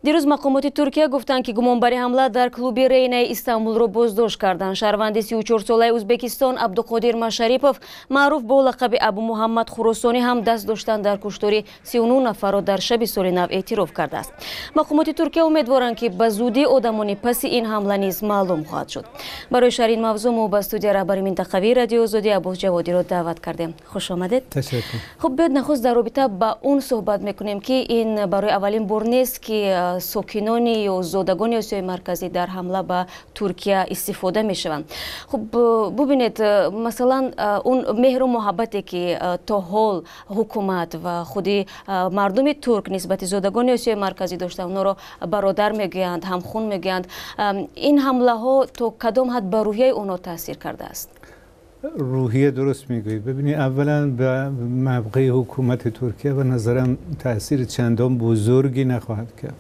Дирӯз мақомоти Туркия гуфтанд, ки гумонбари ҳамла дар клуби Рейнаи Истанбулро боздошт карданд. Шаҳрванди 34-солаи Ӯзбекистон Абдуқодир Машарипов, маъруф бо лақаби Абу Муҳаммад Хуросонӣ, ҳам даст доштан дар куштори 39 нафарро дар шаби соли нав эътироф кардааст. Мақомоти Туркия умедворанд, ки ба зудӣ одамони паси ин ҳамла низ маълум хоҳад шуд. Барои шарҳи ин мавзӯъ мо ба студия раҳбари минтақавии Радиои Озодӣ Аббос Ҷаводиро даъват кардем. Хуш омадед. Ташаккур. Хуб, биёед, нахуст дар робита ба он суҳбат мекунем, ки ин барои аввалин бор нест, ки сокинони ё зодагони Осиёи Марказӣ дар ҳамла ба Туркия истифода мешаванд. Хуб, бубинед, масалан, он меҳру муҳаббате, ки то ҳол ҳукумат ва худи мардуми турк нисбати зодагони Осиёи Марказӣ доштанд, онҳоро бародар мегӯянд, ҳамхун мегӯянд, ин ҳамлаҳо то кадом ҳад ба рӯҳияи онҳо таъсир кардааст? روحیه درست میگویید. ببینید، اولا به موقع حکومت ترکیه به نظرم تاثیر چندان بزرگی نخواهد کرد.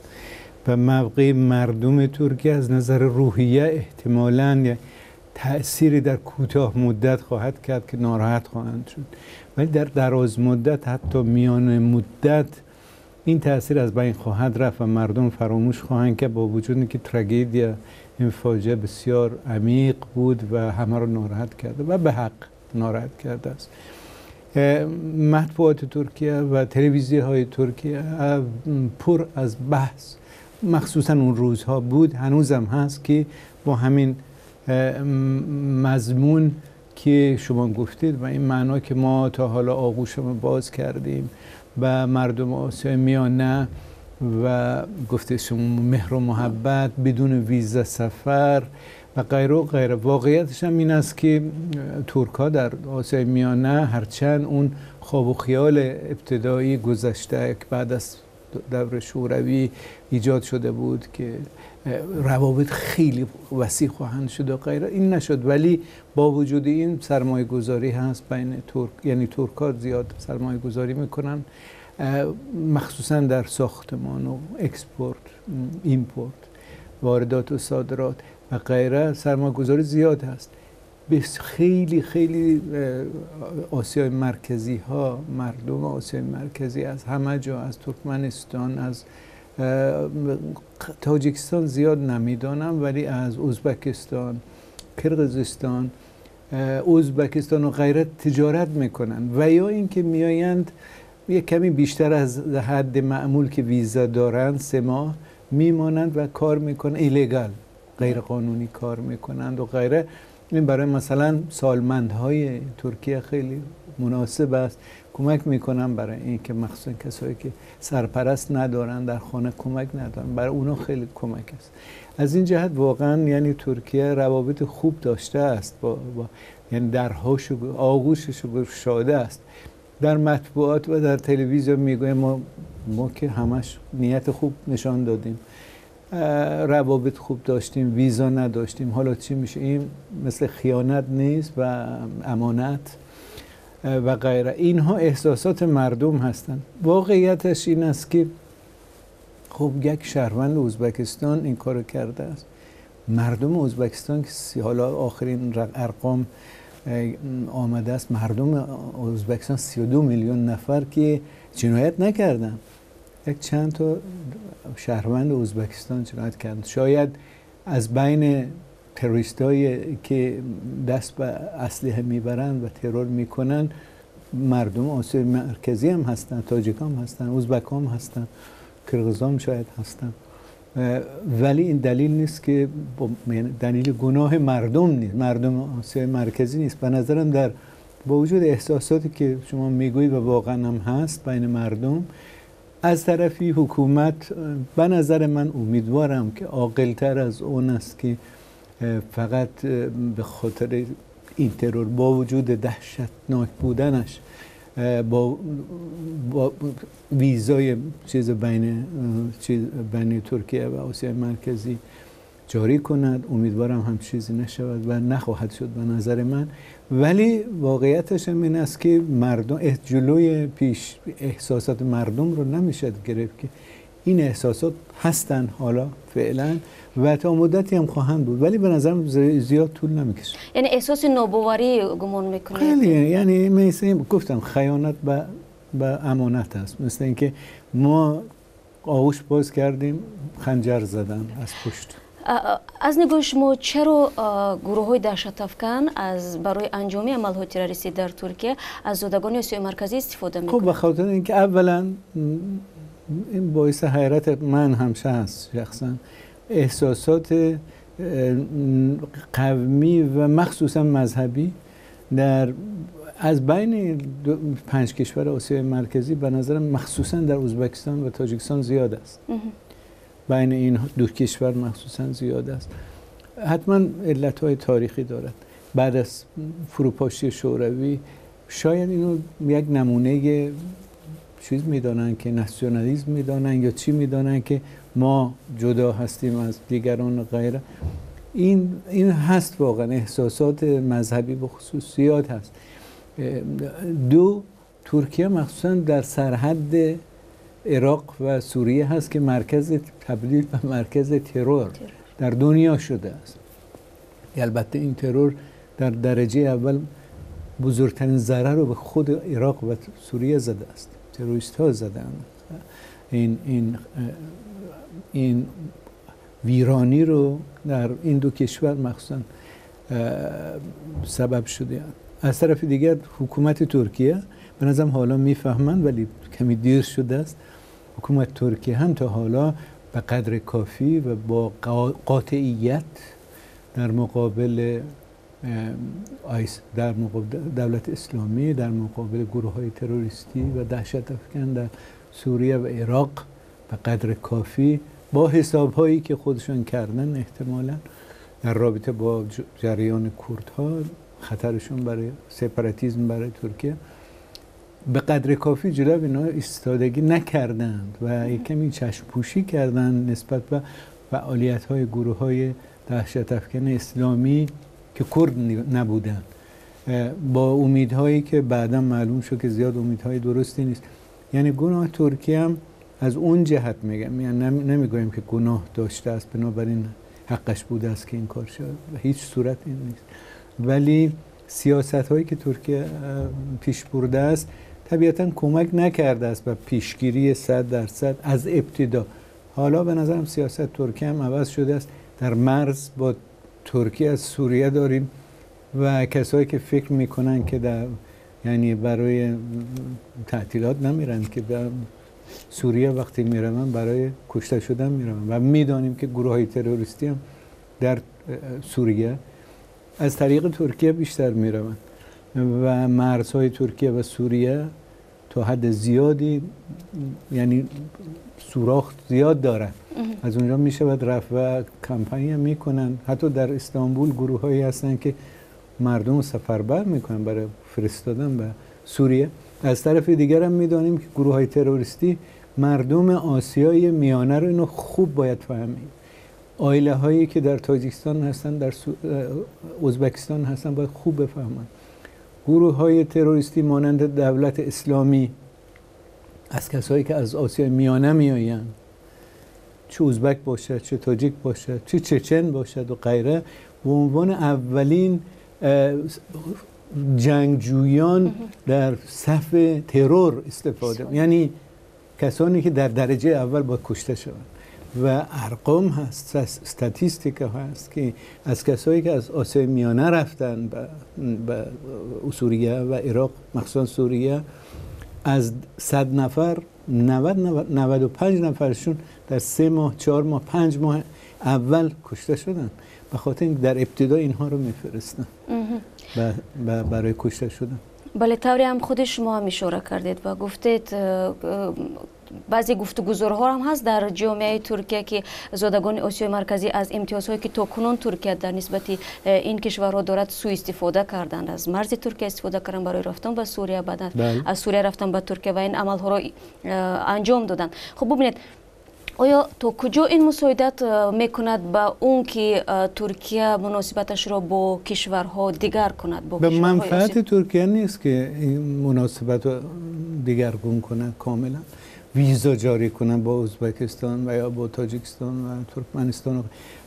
به موقع مردم ترکیه از نظر روحیه احتمالاً تأثیری در کوتاه مدت خواهد کرد که ناراحت خواهند شد، ولی در دراز مدت، حتی میان مدت، این تاثیر از بین خواهد رفت و مردم فراموش خواهند که با وجود اینکه تراژدی، این فاجعه بسیار عمیق بود و همه رو ناراحت کرده و به حق ناراحت کرده است. مطبوعات ترکیه و تلویزیون های ترکیه پر از بحث، مخصوصا اون روزها بود، هنوزم هست، که با همین مضمون که شما گفتید و این معنا که ما تا حالا آغوشمون باز کردیم و مردم آسیای میانه و گفته شما مهر و محبت، بدون ویزا سفر و غیره و غیره. واقعیتش هم این است که ترک ها در آسیای میانه، هرچند اون خواب و خیال ابتدایی گذشته که بعد از دور شوروی ایجاد شده بود که روابط خیلی وسیع خواهند شد و غیره، این نشد، ولی با وجود این سرمایه گذاری هست بین ترک، یعنی ترک ها زیاد سرمایه گذاری میکنن، مخصوصا در ساختمان و export، import، واردات و صادرات و غیره سرمایه گذاری زیاد هست. خیلی خیلی آسیای مرکزی ها، مردم آسیای مرکزی از همه جا، از ترکمنستان، از تاجیکستان زیاد نمیدانم، ولی از ازبکستان، کرغیزستان، ازبکستان و غیره تجارت میکنن و یا اینکه میآیند یک کمی بیشتر از حد معمول که ویزا دارند، 3 ماه میمانند و کار میکنن، illegal، غیر قانونی کار میکنند و غیره. این برای مثلا سالمندهای ترکیه خیلی مناسب است، کمک میکنن برای اینکه مخصوصا کسایی که سرپرست ندارن، در خانه کمک ندارن، برای اونا خیلی کمک است. از این جهت واقعا یعنی ترکیه روابط خوب داشته است با یعنی درهاشو، آغوشش رو گشاده است. در مطبوعات و در تلویزیون میگویم ما که همش نیت خوب نشان دادیم، روابط خوب داشتیم، ویزا نداشتیم، حالا چی میشه؟ این مثل خیانت نیست و امانت و غیره. اینها احساسات مردم هستند. واقعیتش این است که خب یک شهروند ازبکستان این کارو کرده است. مردم ازبکستان که حالا آخرین ارقام آمده است، مردم ازبکستان 32 میلیون نفر که جنایت نکردن. یک چند تا شهروند ازبکستان جنایت کردن. شاید از بین تروریست که دست به اسلحه میبرند و ترور میکنن، مردم آسیای مرکزی هم هستن، تاجیک هم هستن، ازبک هم هستن، کرغیز هم شاید هستن، ولی این دلیل نیست که یعنی دلیل گناه مردم نیست، مردم آسیای مرکزی نیست. به نظرم در با وجود احساساتی که شما میگویید و واقعا هم هست بین مردم، از طرفی حکومت به نظر من، امیدوارم که عاقلتر از اون است که فقط به خاطر این ترور، با وجود دهشتناک بودنش، با ویزای چیز بین ترکیه و آسیای مرکزی جاری کند. امیدوارم هم چیزی نشود و نخواهد شد به نظر من، ولی واقعیتش هم این است که مردم جلوی پیش احساسات مردم رو نمیشد گرفت که این احساسات هستن حالا فعلا و تا مدتی هم خواهند بود، ولی به نظرم زیاد طول نمیکشه. یعنی احساس ناباوری گمان میکنید؟ خیلی، یعنی مثل گفتم خیانت به امانت است. مثل اینکه ما آغوش باز کردیم، خنجر زدن از پشت. Аз нигоҳи шумо, чаро гурӯҳҳои даҳшатафкан аз барои анҷоми амалҳои террористӣ дар Туркия аз зодагони Осиёи Марказӣ истифода خب мекунанд? به خاطر اینکه اولا این باعث حیرت من همشه هست شخصا، احساسات قومی و مخصوصا مذهبی در از بین پنج کشور آسیای مرکزی به نظرم مخصوصا در ازبکستان و تاجیکستان زیاد است. بین این دو کشور مخصوصا زیاد است. حتما علتهای تاریخی دارد. بعد از فروپاشی شوروی شاید اینو یک نمونه چیز میدانن که ناسیونالیسم میدانن یا چی میدانن که ما جدا هستیم از دیگران و غیره. این هست، واقعا احساسات مذهبی به خصوص زیاد هست. دو، ترکیه مخصوصا در سرحد عراق و سوریه هست که مرکز تبدیل و مرکز ترور در دنیا شده است. البته این ترور در درجه اول بزرگترین ضرر رو به خود عراق و سوریه زده است. تروریست ها زدن این ویرانی رو در این دو کشور مخصوصا سبب شده. از طرف دیگر حکومت ترکیه به نظرم حالا میفهمند، ولی کمی دیر شده است، حکومت ترکیه هم تا حالا به قدر کافی و با قاطعیت در مقابل در مقابل دولت اسلامی، در مقابل گروه های تروریستی و دهشت افکن در سوریه و عراق به قدر کافی با حساب هایی که خودشان کردن احتمالاً در رابطه با جریان کردها، خطرشون برای سپاراتیسم برای ترکیه، به قدر کافی جلو اینا ایستادگی نکردند و یک کمی چشم پوشی کردند نسبت به فعالیت های گروه های دهشت افکن اسلامی که کرد نبودند، با امیدهایی که بعدا معلوم شد که زیاد امیدهای درستی نیست. یعنی گناه ترکیه هم از اون جهت میگم، یعنی نمیگویم که گناه داشته است بنابراین حقش بوده است که این کار شد، هیچ صورت این نیست، ولی سیاست هایی که ترکیه پیش برده است طبیعتا کمک نکرده است به پیشگیری 100% از ابتدا. حالا به نظرم سیاست ترکیه هم عوض شده است. در مرز با ترکیه از سوریه داریم و کسایی که فکر میکنن که در یعنی برای تعطیلات نمیرن که به سوریه وقتی میرن برای کشته شدن میرن و میدانیم که گروه های تروریستی هم در سوریه از طریق ترکیه بیشتر میرن و مرزهای ترکیه و سوریه تا حد زیادی یعنی سوراخ زیاد دارن، از اونجا میشود رفت و کمپانی هم میکنن. حتی در استانبول گروه هایی هستن که مردم سفربر میکنن برای فرستادن به سوریه. از طرف دیگر هم میدانیم که گروه های تروریستی مردم آسیای میانه رو، اینو خوب باید فهمید، عائله هایی که در تاجیکستان هستن، در ازبکستان هستن، باید خوب بفهمن. گروه های تروریستی مانند دولت اسلامی از کسایی که از آسیای میانه میآیند، چه ازبک باشد، چه تاجیک باشد، چه چچن باشد و غیره، به عنوان اولین جنگجویان در صف ترور استفاده، یعنی کسانی که در درجه اول باید کشته شوند. و ارقام هست، استاتیستیک هست که از کسایی که از آسیای میانه رفتن به سوریه و عراق، مخصوصا سوریه، از 100 نفر 90 95 نفرشون در 3 ماه، 4 ماه، 5 ماه اول کشته شدن، به خاطر اینکه در ابتدا اینها رو میفرستن برای کشته شدن. Бале, тавре ҳам худи шумо ҳам ишора кардед ва гуфтед, баъзе гуфтугузорҳо ҳам ҳаст дар ҷомеаи Туркия, ки зодагони Осиёи Марказӣ аз имтиёзҳое, ки то кунун Туркия дар нисбати ин кишварҳо дорад, сӯистифода карданд, аз марзи Туркия истифода карданд барои рафтан ба Сурия, баъдан аз Сурия рафтан ба Туркия ва ин амалҳоро анҷом доданд. Хуб, бубинед, оё то куҷо ин мусоидат мекунад ба он ки Туркия муносибаташро бо кишварҳо дигар кунад? Бо به منفعت ترکیه نیست که این مناسبت رو دیگرگون کنه، کاملا ویزا جاری کنن با ازبکستان و یا با تاجیکستان و ترکمنستان.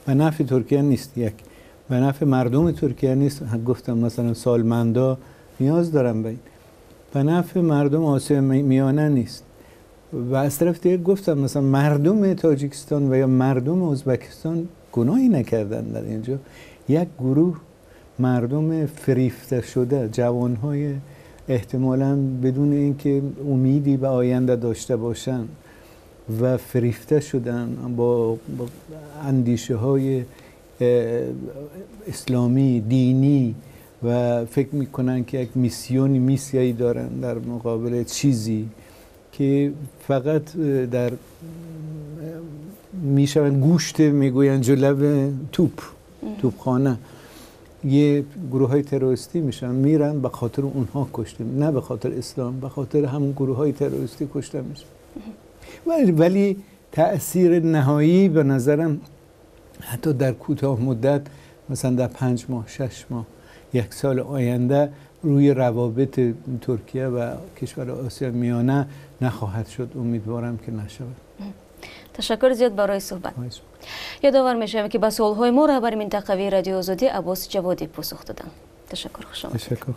به نفع ترکیه نیست، یک به نفع مردم ترکیه نیست. گفتم مثلا سالمندا نیاز دارن به این. به نفع مردم آسیا میانه نیست. و از طرف دیگه گفتم مثلا مردم تاجیکستان و یا مردم ازبکستان گناهی نکردن در اینجا. یک گروه مردم فریفته شده، جوانهای احتمالاً بدون اینکه امیدی به آینده داشته باشن و فریفته شدن با اندیشه های اسلامی دینی و فکر میکنن که یک میسیونی میسیایی دارن در مقابل چیزی که فقط در میشون گوشت میگوین جلو توپ توپخانه یه گروه های تروریستی میشن، میرن به خاطر اونها کشته، نه به خاطر اسلام، به خاطر همون گروه های تروریستی کشته میشن. ولی تأثیر نهایی به نظرم حتی در کوتاه مدت، مثلا در 5 ماه 6 ماه 1 سال آینده، روی روابط ترکیه و کشور آسیا میانه نخواهد شد. امیدوارم که نشود. تشکر زیاد برای صحبت. یادآور میشوم که به سوالهای ما رهبر منطقوی رادیو آزادی عباس جوادی پاسخ دادند. تشکر، خوش آمدید. تشکر.